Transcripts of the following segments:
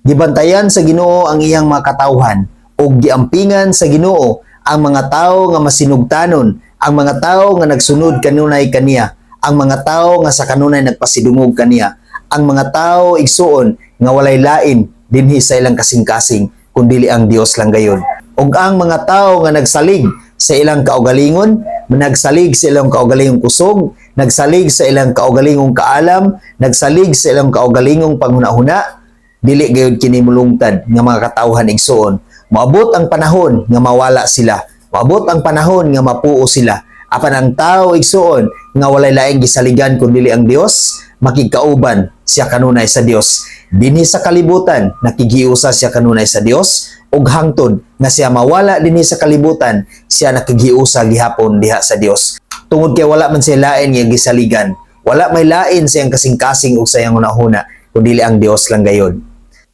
Gibantayan sa Ginoo ang iyang mga katawhan ug giampingan sa Ginoo ang mga tawo nga masinugtanon, ang mga tawo nga nagsunod kanunay kaniya, ang mga tawo nga sa kanunay nagpasidungog kaniya, ang mga tawo, igsuon, nga walay lain dinhi sa ilang kasing-kasing kundili ang Dios lang gayon. Ug ang mga tawo nga nagsalig sa ilang kaugalingon, nagsalig sa ilang kaugalingong kusog, nagsalig sa ilang kaugalingong kaalam, nagsalig sa ilang kaugalingong panghuna-huna, dili gayud kini mulungtad nga mga katawhan, igsuon. Moabot ang panahon nga mawala sila. Moabot ang panahon nga mapuo sila. Apan ang tao, igsuon, nga walay laing gisaligan kun dili ang Dios, makigkauban siya kanunay sa Dios. Dinhi sa kalibutan, nakighiusa siya kanunay sa Dios ug hangtod nga siya mawala dinhi sa kalibutan, siya nakighiusa gihapon diha sa Dios. Tungod kay wala man siya lain nga gisaligan. Wala may lain sa iyang kasing-kasing ug sa iyang hunahuna kundi ang Dios lang gayon.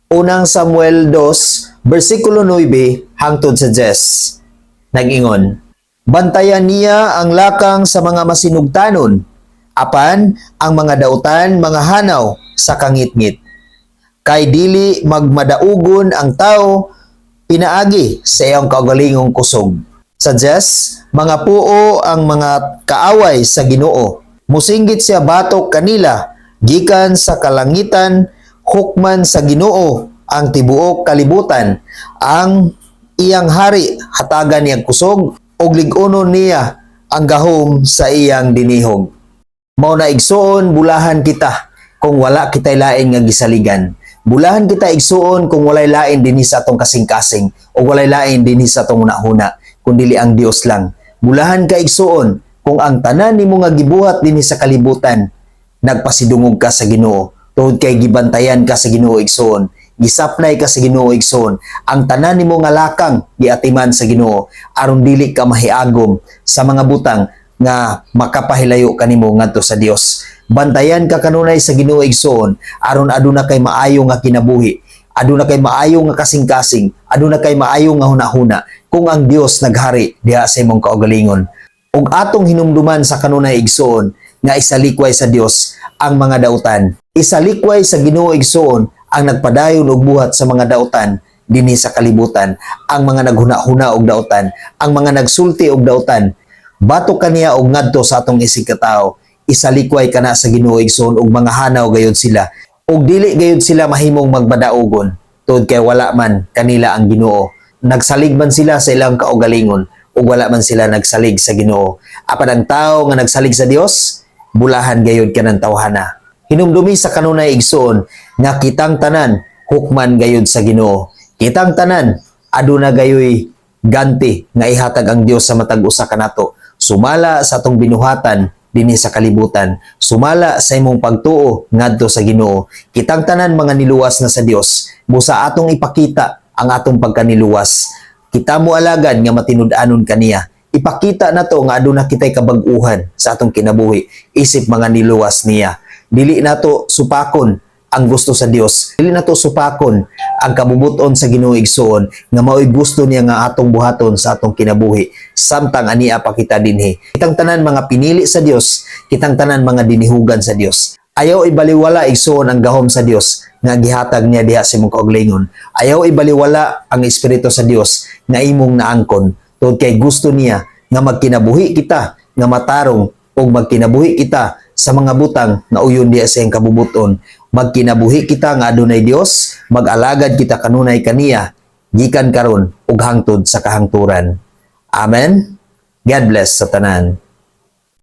Unang Samuel 2, versikulo 9 hangtod sa 10. Nag-ingon, "Bantayan niya ang lakang sa mga masinugtanon, apan ang mga dautan mga hanaw sa kangitngit. Kay dili magmadaugon ang tao pinaagi sa iyang kaugalingong kusog." Sa 10, "Mga puo ang mga kaaway sa Ginoo. Musinggit siya batok kanila gikan sa kalangitan, hukman sa Ginoo ang tibuok kalibutan. Ang iyang hari hatagan niyang kusog ug lig-unon niya ang gahom sa iyang dinihog." Mao na, igsuon, bulahan kita kung wala kitay lain nga gisaligan. Bulahan kita, igsuon, kung walay lain dinhi sa atong kasing-kasing o walay lain dinhi sa atong hunahuna kundi ang Dios lang. Bulahan ka, igsuon, kung ang tanan nimo nga gibuhat dinhi sa kalibutan nagpasidungog ka sa Ginoo tungod kay gibantayan ka sa Ginoo, igsuon. Gisapnay ka sa Ginoo, igsuon. Ang tanan nimo nga lakang giatiman sa Ginoo aron dili ka mahiagom sa mga butang nga makapahilayo kanimo ngadto sa Dios. Bantayan ka kanunay sa Ginoo, igsuon, aron aduna kay maayo nga kinabuhi, aduna kay maayo nga kasing-kasing, aduna kay maayo nga hunahuna kung ang Dios naghari diha sa imong kaugalingon. Ug atong hinumduman sa kanunay, igsuon, nga isalikway sa Dios ang mga dautan. Isalikway sa Ginoo, igsuon, ang nagpadayon og buhat sa mga dautan dinhi sa kalibutan, ang mga naghuna-huna og dautan, ang mga nagsulti og dautan batok kaniya og ngadto sa atong isig katao. Isalikway kana sa Ginoo, igsoon, ug mga hanaw gayud sila ug dili gayud sila mahimong magmadaugon tungod kay wala man kanila ang Ginoo. Nagsalig man sila sa ilang kaugalingon ug wala man sila nagsalig sa Ginoo. Apan ang tao nga nagsalig sa Dios, bulahan gayud kanang tawhana. Hinumdumi sa kanunay, igsoon, nga kitang tanan hukman gayud sa Ginoo. Kitang tanan aduna gayoy ganti nga ihatag ang Dios sa matag usa kanato sumala sa atong binuhatan dinhi sa kalibutan, sumala sa imong pagtuo ngadto sa Ginoo. Kitang tanan mga niluwas na sa Dios. Busa atong ipakita ang atong pagkaniluwas. Kita mo alagad nga matinud-anon kaniya. Ipakita nato nga aduna kitay kabag-uhan sa atong kinabuhi isip mga niluwas niya. Dili nato supakon ang gusto sa Dios. Dili nato supakon ang kabubuton sa Ginoo, igsuon, nga mao'y gusto niya nga atong buhaton sa atong kinabuhi samtang ania pa kita dinhi. Kitang tanan mga pinili sa Dios, kitang tanan mga dinihugan sa Dios. Ayaw ibaliwala, igsuon, ang gahom sa Dios nga gihatag niya diha sa imong kaugalingon. Ayaw ibaliwala ang espiritu sa Dios nga imong naangkon tungod kay gusto niya nga magkinabuhi kita nga matarong ug magkinabuhi kita sa mga butang nga uyon diha sa iyang kabubuton. Magkinabuhi kita nga adunay Dios, mag-alagad kita kanunay kaniya gikan karon ug hangtod sa kahangturan. Amen. God bless sa tanan.